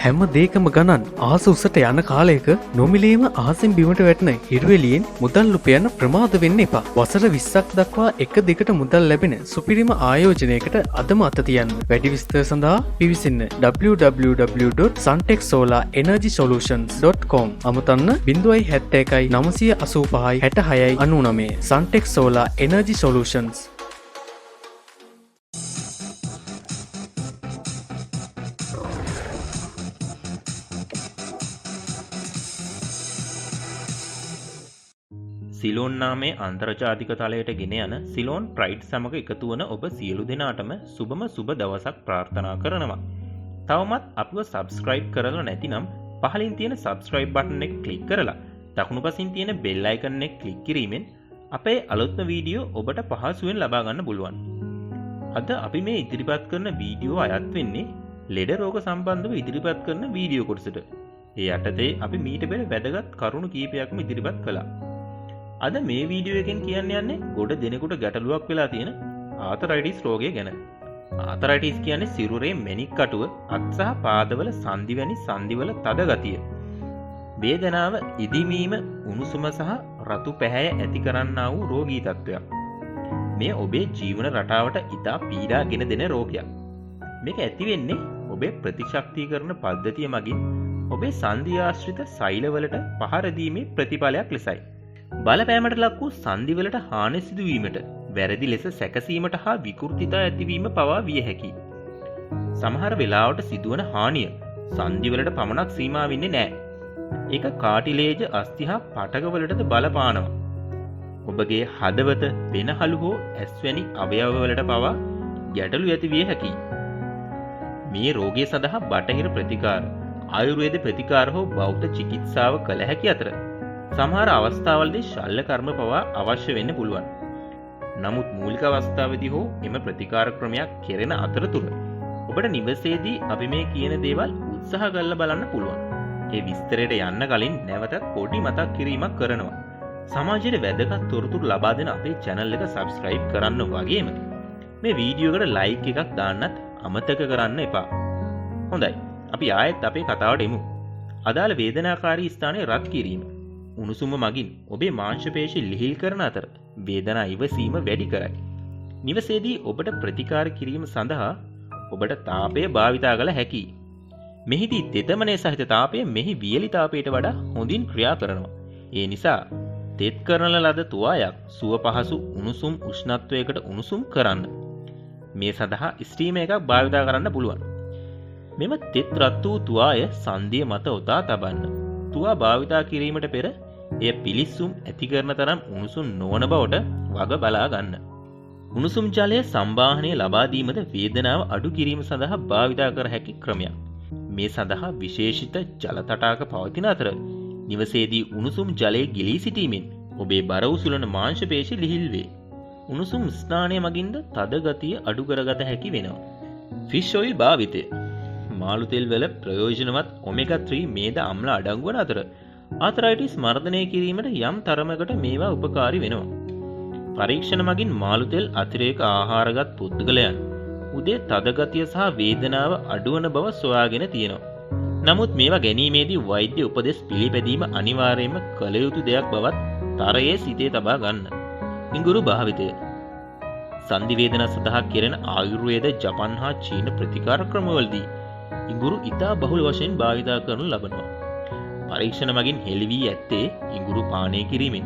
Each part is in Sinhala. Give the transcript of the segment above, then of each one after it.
හැම දේකම ගණන් අහස උසට යන කාලයක නොමිලේම අහසින් බිමට වැටෙන හිරුවෙලියෙන් මුදල් උපයන්න ප්‍රමාද වෙන්න එපා. වසර 20ක් දක්වා එක දිගට මුදල් ලැබෙන සුපිරිම ආයෝජනයකට අදම අත තියන්න. වැඩි විස්තර සඳහා පිවිසෙන්න www.suntechsolarenergysolutions.com. අමතන්න 071 985 66 99. Suntech Solar Energy Solutions. Ceylon නාමය අන්තර්ජාතික තලයට ගෙන යන සිලෝන් ප්‍රයිඩ් සමග එකතු වන ඔබ සියලු දෙනාටම සුබම සුබ දවසක් ප්‍රාර්ථනා කරනවා. තවමත් අපිව සබ්ස්ක්‍රයිබ් කරලා නැතිනම් පහලින් තියෙන සබ්ස්ක්‍රයිබ් බටන් එක ක්ලික් කරලා දකුණු පසින් තියෙන බෙල් අයිකන් එක ක්ලික් කිරීමෙන් අපේ අලුත්ම වීඩියෝ ඔබට පහසුවෙන් ලබා ගන්න පුළුවන්. අද අපි මේ ඉදිරිපත් කරන වීඩියෝ අයත් වෙන්නේ ලෙඩ රෝග සම්බන්ධව ඉදිරිපත් කරන වීඩියෝ කොටසට. ඒ යටතේ අපි මීට පෙර වැදගත් කරුණු කීපයක්ම ඉදිරිපත් කළා. අද මේ වීඩියෝ එකෙන් කියන්න යන්නේ ගොඩ දෙනෙකුට ගැටලුවක් වෙලා තියෙන ආතරයිටිස් රෝගය ගැන. ආතරයිටිස් කියන්නේ සිරුරේ මැණික් කටුව, අත් සහ පාදවල සන්ධි වැනි සන්ධිවල තද ගතිය, වේදනාව, ඉදිමීම, උණුසුම සහ රතු පැහැය ඇති කරන්නා වූ රෝගී තත්ත්වයක්. මේ ඔබේ ජීවන රටාවට ඉතා පීඩා ගෙන දෙන රෝගයක්. මේක ඇති වෙන්නේ ඔබේ ප්‍රතිශක්තිකරණ පද්ධතිය මගින් ඔබේ සන්ධි ආශ්‍රිත සෛලවලට පහර දීමේ ප්‍රතිඵලයක් ලෙසයි. බලපෑමට ලක් වූ සන්ධිවලට හානි සිදුවීමට, වැරදි ලෙස සැකසීමට හා විකෘතිතා ඇතිවීම පවා විය හැකියි. සමහර වෙලාවට සිදුවන හානිය සන්ධිවලට පමණක් සීමා වෙන්නේ නෑ. ඒක කාටිලේජ අස්ථි හා පටකවලටද බලපානවා. ඔබගේ හදවත, වෙනහළු හෝ ඇස් වැනි අවයවවලට පවා ගැටලු ඇති විය හැකියි. මේ රෝගය සඳහා බටහිර ප්‍රතිකාර, ආයුර්වේද ප්‍රතිකාර හෝ බෞද්ධ චිකිත්සාව කළ හැකි අතර සමහර අවස්ථාවලදී ශල්‍ය කර්ම පවා අවශ්‍ය වෙන්න පුළුවන්. නමුත් මූලික අවස්ථාවේදී හෝ එම ප්‍රතිකාර ක්‍රමයක් කෙරෙන අතරතුර ඔබට නිවසේදී අපි මේ කියන දේවල් උත්සාහ කරලා බලන්න පුළුවන්. ඒ විස්තරයට යන්න කලින් නැවතත් පොඩි මතක් කිරීමක් කරනවා. සමාජයට වැදගත් තොරතුරු ලබා දෙන අපේ channel එක subscribe කරන්න වගේම මේ වීඩියෝ එකට like එකක් දාන්නත් අමතක කරන්න එපා. හොඳයි, අපි ආයෙත් අපේ කතාවට එමු. අදාළ වේදනාකාරී ස්ථානය රත් කිරීම. උණුසුම මගින් ඔබේ මාංශ පේශි ලිහිල් කරන අතර වේදනා ඉවසීම වැඩි කරයි. නිවසේදී ඔබට ප්‍රතිකාර කිරීම සඳහා ඔබට තාපය භාවිතා කළ හැකියි. මෙහිදී තෙතමනය සහිත තාපය මෙහි වියලි තාපයට වඩා හොඳින් ක්‍රියා කරනවා. ඒ නිසා තෙත් කරන ලද තුවායක් සුව පහසු උණුසුම් උෂ්ණත්වයකට උණුසුම් කරන්න. මේ සඳහා ස්ටීම එකක් භාවිතා කරන්න පුළුවන්. මෙම තෙත් රත් වූ තුවාය සන්ධිය මත ඔතා තබන්න. තුවා භාවිතා කිරීමට පෙර එය පිලිස්සුම් ඇති කරන තරම් උණුසුම් නොවන බවට වග බලා ගන්න. උණුසුම් ජලය සම්බාහනය ලබා දීමද වේදනාව අඩු කිරීම සඳහා භාවිතා කර හැකි ක්‍රමයක්. මේ සඳහා විශේෂිත ජල තටාක පවතින අතර නිවසේදී උණුසුම් ජලය ගිලී සිටීමෙන් ඔබේ බර උසුලන මාංශ පේශි ලිහිල් වේ. උණුසුම් ස්නානය මගින්ද තද ගතිය අඩු කරගත හැකි වෙනවා. ෆිෂ් ඔයිල් භාවිතය. මාළු තෙල් වල ප්‍රයෝජනවත් ඔමෙගා 3 මේද අම්ල අඩංගු වන අතර ආතරයිටිස් මර්ධනය කිරීමට යම් තරමකට මේවා උපකාරී වෙනවා. පරීක්ෂණ මගින් මාළු තෙල් අතිරේක ආහාරගත් පුද්ගලයන් උදේ තද ගතිය සහ වේදනාව අඩුවන බව සොයාගෙන තියෙනවා. නමුත් මේවා ගැනීමේදී වෛද්‍ය උපදෙස් පිළිපැදීම අනිවාර්යයෙන්ම කළ යුතු දෙයක් බවත් තරයේ සිතේ තබා ගන්න. ඉඟුරු භාවිතය. සන්ධි වේදනා සඳහා කෙරෙන ආයුර්වේද, ජපන් හා චීන ප්‍රතිකාර ක්‍රමවලදී ඉඟුරු ඉතා බහුල වශයෙන් භාවිතා කරනු ලබනවා. පරීක්ෂණ මගින් හෙළි වී ඇත්තේ ඉඟුරු පානය කිරීමෙන්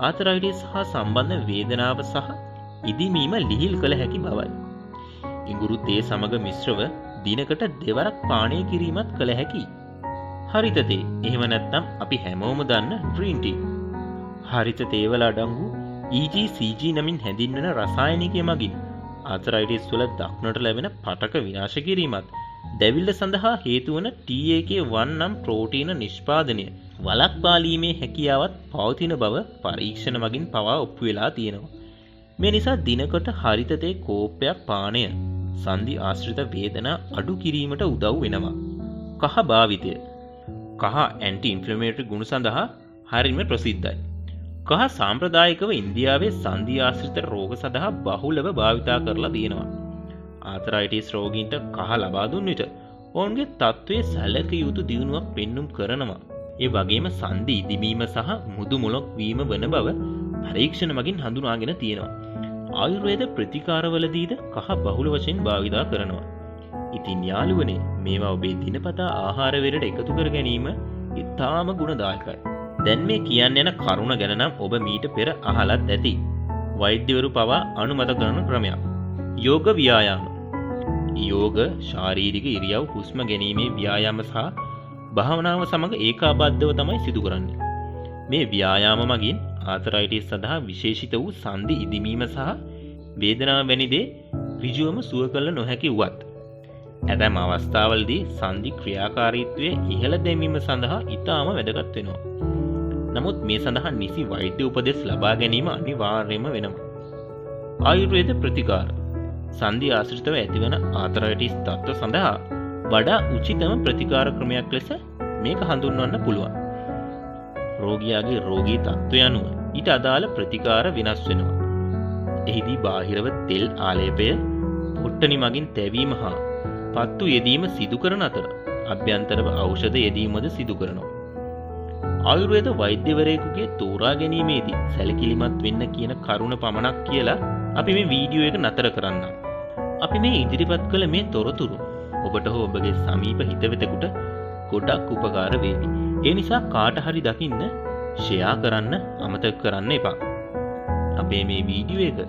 ආතරයිටිස් හා සම්බන්ධ වේදනාව සහ ඉදිමීම ලිහිල් කළ හැකි බවයි. ඉඟුරු තේ සමග මිශ්‍රව දිනකට දෙවරක් පානය කිරීමත් කළ හැකියි. හරිත තේ, එහෙම නැත්නම් අපි හැමෝම දන්න ග්‍රීන් ටී. හරිත තේවල අඩංගු EGCG නමින් හැඳින්වෙන රසායනිකය මගින් ආතරයිටිස් වල දක්නට ලැබෙන පටක විනාශ කිරීමත් දැවිල්ල සඳහා හේතුවන TAK1 නම් ප්‍රෝටීන නිෂ්පාදනය වළක්වාලීමේ හැකියාවත් පවතින බව පරීක්ෂණ මගින් පවා ඔප්පු වෙලා තියෙනවා. මේ නිසා දිනකට හරිත තේ කෝප්පයක් පානය සන්ධි ආශ්‍රිත වේදනා අඩු කිරීමට උදව් වෙනවා. කහ භාවිතය. කහ ඇන්ටි ඉන්ෆ්ලමේටරි ගුණ සඳහා හරිම ප්‍රසිද්ධයි. කහ සාම්ප්‍රදායිකව ඉන්දියාවේ සන්ධි ආශ්‍රිත රෝග සඳහා බහුලව භාවිතා කරලා තියෙනවා. ආතරයිටිස් රෝගීන්ට කහ ලබා දුන් විට ඔවුන්ගේ තත්ත්වයේ සැලකිය යුතු දියුණුවක් පෙන්නුම් කරනවා. ඒ වගේම සන්ධි ඉදිමීම සහ මුදු මොලොක් වීම වන බව පරීක්ෂණ මගින් හඳුනාගෙන තියෙනවා. ආයුර්වේද ප්‍රතිකාරවලදීද කහ බහුල වශයෙන් භාවිතා කරනවා. ඉතින් යාළුවනේ, මේවා ඔබේ දිනපතා ආහාර වේලට එකතු කර ගැනීම ඉතාම ගුණදායකයි. දැන් මේ කියන්න යන කරුණ ගැන නම් ඔබ මීට පෙර අහලත් ඇති. වෛද්‍යවරු පවා අනුමත කරන ක්‍රමයක්. යෝග ව්‍යායාම. යෝග ශාරීරික ඉරියව්, හුස්ම ගැනීමේ ව්‍යායාම සහ භාවනාව සමග ඒකාබද්ධව තමයි සිදු කරන්නේ. මේ ව්‍යායාම මගින් ආතරයිටිස් සඳහා විශේෂිත වූ සන්ධි ඉදිමීම සහ වේදනාව වැනි දේ ඍජුවම සුව කළ නොහැකි වුවත්, ඇතැම් අවස්ථාවලදී සන්ධි ක්‍රියාකාරීත්වය ඉහළ දැමීම සඳහා ඉතාම වැදගත් වෙනවා. නමුත් මේ සඳහා නිසි වෛද්‍ය උපදෙස් ලබා ගැනීම අනිවාර්යම වෙනවා. ආයුර්වේද ප්‍රතිකාර සන්ධි ආශ්‍රිතව ඇතිවන ආතරයිටිස් තත්ත්ව සඳහා වඩා උචිතම ප්‍රතිකාර ක්‍රමයක් ලෙස මේක හඳුන්වන්න පුළුවන්. රෝගියාගේ රෝගී තත්ත්වය අනුව ඊට අදාළ ප්‍රතිකාර වෙනස් වෙනවා. එහිදී බාහිරව තෙල් ආලේපය, පොට්ටනි මගින් තැවීම හා පත්තු යෙදීම සිදු කරන අතර අභ්‍යන්තරව ඖෂධ යෙදීමද සිදු කරනවා. ආයුර්වේද වෛද්‍යවරයෙකුගේ තෝරා ගැනීමේදී සැලකිලිමත් වෙන්න කියන කරුණ පමණක් කියලා අපි මේ වීඩියෝ එක නතර කරන්නම්. අපි මේ ඉදිරිපත් කළ මේ තොරතුරු ඔබට හෝ ඔබගේ සමීප හිතවතෙකුට ගොඩක් උපකාර වේවි. ඒ නිසා කාට හරි දකින්න ෂෙයා කරන්න අමතක කරන්න එපා. අපේ මේ වීඩියෝ එක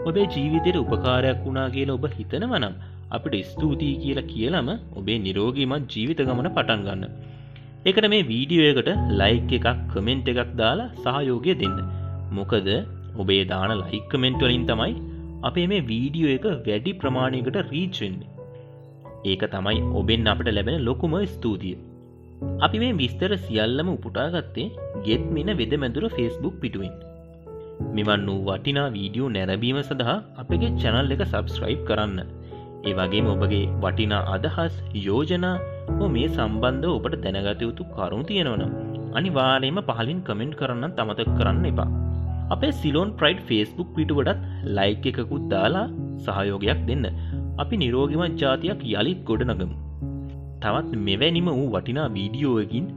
ඔබේ ජීවිතයට උපකාරයක් වුණා කියලා ඔබ හිතනවා නම් අපිට ස්තුතියි කියලා කියලාම ඔබේ නිරෝගීමත් ජීවිත ගමන පටන් ගන්න. ඒකට මේ වීඩියෝ එකට ලයික් එකක්, කමෙන්ට් එකක් දාලා සහයෝගය දෙන්න. මොකද ඔබේ දාන ලයික් කමෙන්ට් වලින් තමයි අපේ මේ වීඩියෝ එක වැඩි ප්‍රමාණයකට රීච් වෙන්නේ. ඒක තමයි ඔබෙන් අපිට ලැබෙන ලොකුම ස්තුතිය. අපි මේ විස්තර සියල්ලම උපුටා ගත්තේ ගෙත්මින වෙදමැදුර Facebook පිටුවෙන්. මෙවන් වූ වටිනා වීඩියෝ නැරඹීම සඳහා අපගේ චැනල් එක සබස්ක්‍රයිබ් කරන්න. ඒ වගේම ඔබගේ වටිනා අදහස්, යෝජනා හෝ මේ සම්බන්ධව ඔබට දැනගත යුතු කරුණු තියෙනවා නම් අනිවාර්යයෙන්ම පහලින් කමෙන්ට් කරන්නත් අමතක කරන්න එපා. අපේ සිලෝන් ප්‍රයිඩ් Facebook පිටුවටත් ලයික් එකකුත් දාලා සහයෝගයක් දෙන්න. අපි නිරෝගිමත් ජාතියක් යළිත් ගොඩනගමු. තවත් මෙවැනිම වූ වටිනා වීඩියෝ එකකින්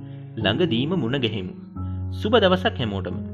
ළඟදීම මුණ ගැහෙමු. සුබ දවසක් හැමෝටම.